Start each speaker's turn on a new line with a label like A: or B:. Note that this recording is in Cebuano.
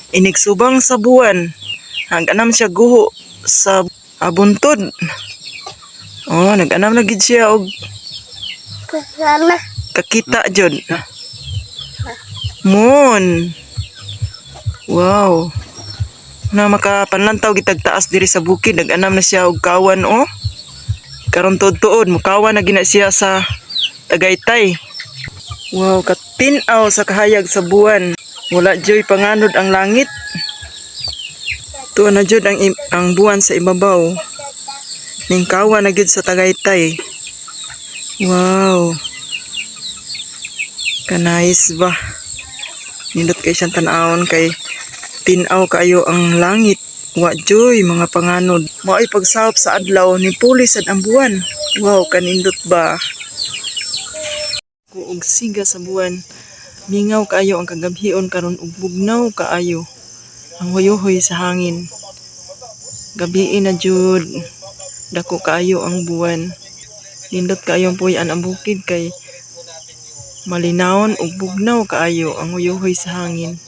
A: Inigsubang sa buwan. Nag-anam siya guho sa buntod. Oh, nag-anam na gid siya og
B: Kasana.
A: Kakita jud. Moon. Wow. Na makapanlantaw gitag taas diri sa bukid, nag-anam na siya og kawan, oh. Karon tuod-tuod mukawan na gina siya sa Tagaytay. Wow, katin-aw sa kahayag sa buwan. Wala joy panganod ang langit. Tuwa na jud ang buwan sa ibabaw. Ningkawa na gyud sa Tagaytay. Wow. Kanais ba? Nindot kay siyang tan-awon kay tin-aw kaayo ang langit. Wa joy mga panganod. Mao'y pagsawop sa adlaw ni puli sad ang buwan. Wow, kanindot ba? Og siga sa buwan. Mingaw kaayo ang kagabhion karon ug bugnaw kaayo ang huyuhoy sa hangin. Gabii na jud. Dako kaayo ang buwan. Nindot kaayo ang puy-an ang bukid kay malinawon ug bugnaw kaayo ang huyuhoy sa hangin.